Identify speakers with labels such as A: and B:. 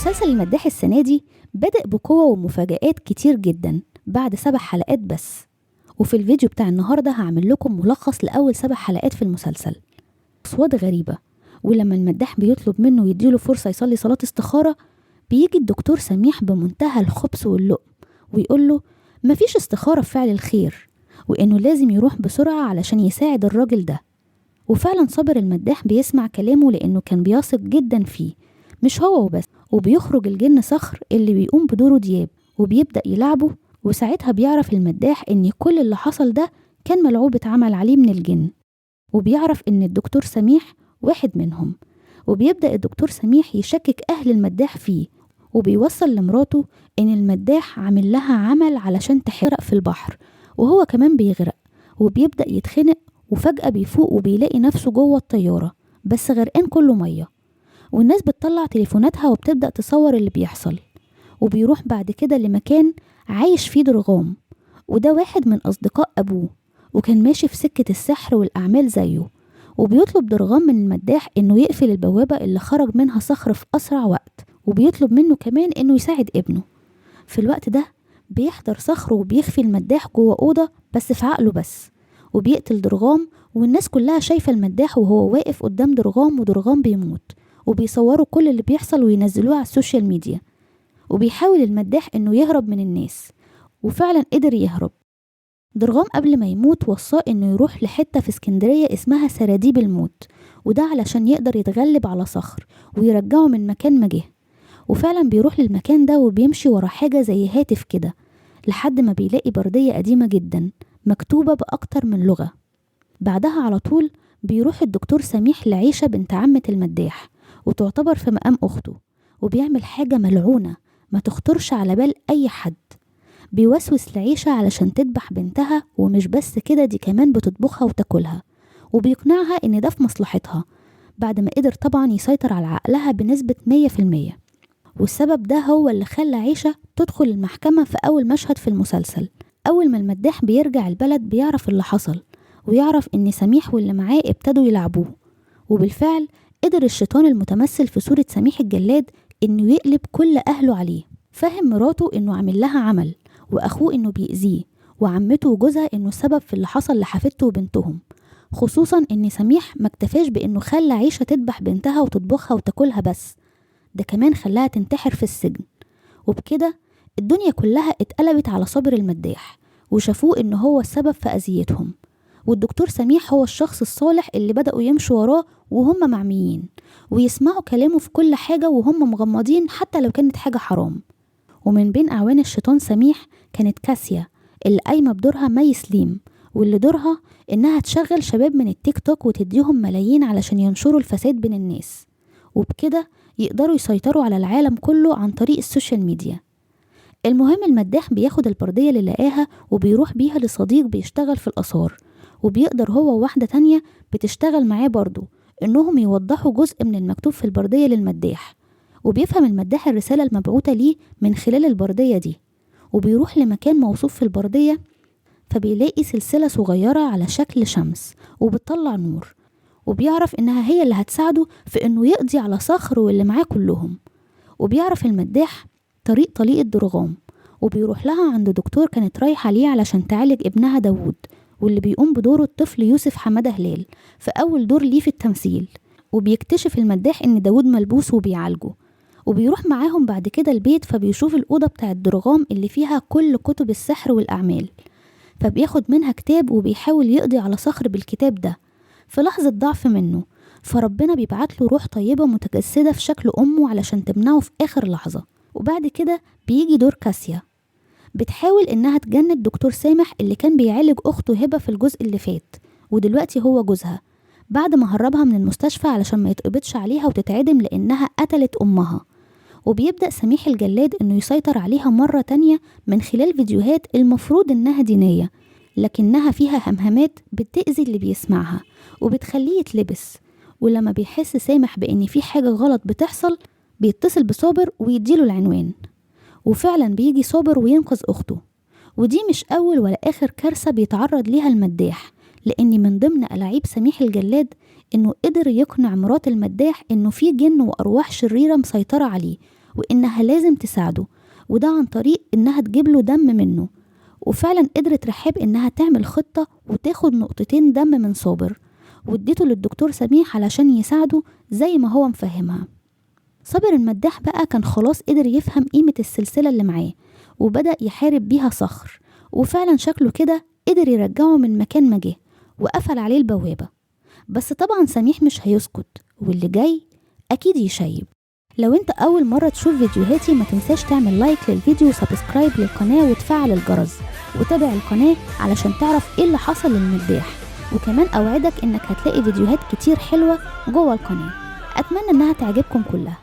A: مسلسل المداح السنة دي بدأ بقوة ومفاجآت كتير جدا بعد 7 حلقات بس، وفي الفيديو بتاع النهاردة هعمل لكم ملخص لأول 7 حلقات في المسلسل. أصوات غريبة، ولما المداح بيطلب منه يديله فرصة يصلي صلاة استخارة بيجي الدكتور سميح بمنتهى الخبث واللؤم ويقول له مفيش استخارة في فعل الخير، وإنه لازم يروح بسرعة علشان يساعد الراجل ده. وفعلا صابر المداح بيسمع كلامه لأنه كان بيثق جدا فيه، مش هو وبس. وبيخرج الجن صخر اللي بيقوم بدوره دياب وبيبدأ يلعبه، وساعتها بيعرف المداح إن كل اللي حصل ده كان ملعوب اتعمل عليه من الجن، وبيعرف إن الدكتور سميح واحد منهم. وبيبدأ الدكتور سميح يشكك أهل المداح فيه، وبيوصل لمراته إن المداح عامل لها عمل علشان تحرق في البحر، وهو كمان بيغرق وبيبدأ يتخنق. وفجأة بيفوق وبيلاقي نفسه جوه الطيارة بس غرقان كله مية، والناس بتطلع تليفوناتها وبتبدأ تصور اللي بيحصل. وبيروح بعد كده لمكان عايش فيه درغام، وده واحد من أصدقاء أبوه، وكان ماشي في سكة السحر والأعمال زيه. وبيطلب درغام من المداح إنه يقفل البوابة اللي خرج منها صخر في أسرع وقت، وبيطلب منه كمان إنه يساعد ابنه. في الوقت ده بيحضر صخر وبيخفي المداح جوه أوضة بس في عقله بس، وبيقتل درغام، والناس كلها شايفة المداح وهو واقف قدام درغام، ودرغام بيموت، وبيصوروا كل اللي بيحصل وينزلوه على ال social media. وبيحاول المداح إنه يهرب من الناس، وفعلا قدر يهرب. درغام قبل ما يموت وصاه إنه يروح لحتة في اسكندرية اسمها سراديب الموت، وده علشان يقدر يتغلب على صخر ويرجعه من مكان ما جه. وفعلا بيروح للمكان ده وبيمشي ورا حاجة زي هاتف كده لحد ما بيلاقي بردية قديمة جدا مكتوبة بأكتر من لغة. بعدها على طول بيروح الدكتور سميح لعيشة بنت عمة المداح، وتعتبر في مقام أخته، وبيعمل حاجة ملعونة ما تخطرش على بال أي حد. بيوسوس لعيشة علشان تذبح بنتها، ومش بس كده، دي كمان بتطبخها وتاكلها، وبيقنعها إن ده في مصلحتها، بعد ما قدر طبعا يسيطر على عقلها بنسبة 100%. والسبب ده هو اللي خلى عيشة تدخل المحكمة في أول مشهد في المسلسل. أول ما المداح بيرجع البلد بيعرف اللي حصل، ويعرف إن سميح واللي معاه ابتدوا يلعبوه. وبالفعل قدر الشيطان المتمثل في صورة سميح الجلاد إنه يقلب كل أهله عليه. فهم مراته إنه عامل لها عمل، وأخوه إنه بيأذيه، وعمته وجوزها إنه السبب في اللي حصل لحفيدته وبنتهم. خصوصا إن سميح ما اكتفاش بإنه خلى عيشة تذبح بنتها وتطبخها وتاكلها بس، ده كمان خلاها تنتحر في السجن. وبكده الدنيا كلها اتقلبت على صابر المداح، وشافوه إن هو السبب في أذيتهم، والدكتور سميح هو الشخص الصالح اللي بدأوا يمشوا وراه وهم معميين، ويسمعوا كلامه في كل حاجة وهم مغمضين حتى لو كانت حاجة حرام. ومن بين أعوان الشيطان سميح كانت كاسيا اللي قايمة بدورها مي سليم، واللي دورها إنها تشغل شباب من التيك توك وتديهم ملايين علشان ينشروا الفساد بين الناس، وبكده يقدروا يسيطروا على العالم كله عن طريق ال social media. المهم المداح بياخد البردية اللي لقاها وبيروح بيها لصديق بيشتغل في الآثار، وبيقدر هو وواحدة تانية بتشتغل معاه برضو إنهم يوضحوا جزء من المكتوب في البردية للمداح. وبيفهم المداح الرسالة المبعوثة ليه من خلال البردية دي، وبيروح لمكان موصوف في البردية، فبيلاقي سلسلة صغيرة على شكل شمس وبتطلع نور، وبيعرف إنها هي اللي هتساعده في إنه يقضي على صخر واللي معاه كلهم. وبيعرف المداح طريق طليقة درغام، وبيروح لها عند دكتور كانت رايحة ليه علشان تعالج ابنها داوود، واللي بيقوم بدوره الطفل يوسف حمادة هلال في أول دور ليه في التمثيل. وبيكتشف المداح إن داوود ملبوس وبيعالجه، وبيروح معاهم بعد كده البيت، فبيشوف الأوضة بتاعة درغام اللي فيها كل كتب السحر والأعمال، فبياخد منها كتاب وبيحاول يقضي على صخر بالكتاب ده في لحظة ضعف منه. فربنا بيبعت له روح طيبة متجسدة في شكل أمه علشان تمنعه في آخر لحظة. وبعد كده بيجي دور كاسيا، بتحاول إنها تجند دكتور سامح اللي كان بيعالج أخته هبة في الجزء اللي فات، ودلوقتي هو جوزها، بعد ما هربها من المستشفى علشان ما يتقبضش عليها وتتعدم لأنها قتلت أمها. وبيبدأ سميح الجلاد إنه يسيطر عليها مرة تانية من خلال فيديوهات المفروض إنها دينية، لكنها فيها همهمات بتأذي اللي بيسمعها وبتخليه يتلبس. ولما بيحس سامح بإن في حاجة غلط بتحصل بيتصل بصابر ويديله العنوان، وفعلا بيجي صابر وينقذ أخته. ودي مش أول ولا آخر كارثة بيتعرض ليها المداح، لأن من ضمن ألاعيب سميح الجلاد إنه قدر يقنع مرات المداح إنه في جن وأرواح شريرة مسيطرة عليه، وإنها لازم تساعده، وده عن طريق إنها تجيب له دم منه. وفعلا قدرت رحاب إنها تعمل خطة وتاخد نقطتين دم من صابر، واديته للدكتور سميح علشان يساعده زي ما هو مفهمها. صابر المداح بقى كان خلاص قدر يفهم قيمة السلسلة اللي معاه، وبدأ يحارب بيها صخر، وفعلا شكله كده قدر يرجعه من مكان ما جه وقفل عليه البوابة. بس طبعا سميح مش هيسكت، واللي جاي أكيد يشيب. لو انت أول مرة تشوف فيديوهاتي ما تنساش تعمل like للفيديو و subscribe للقناة وتفعل الجرس، وتابع القناة علشان تعرف ايه اللي حصل للمداح. وكمان أوعدك انك هتلاقي فيديوهات كتير حلوة جوه القناة، أتمنى انها تعجبكم كلها.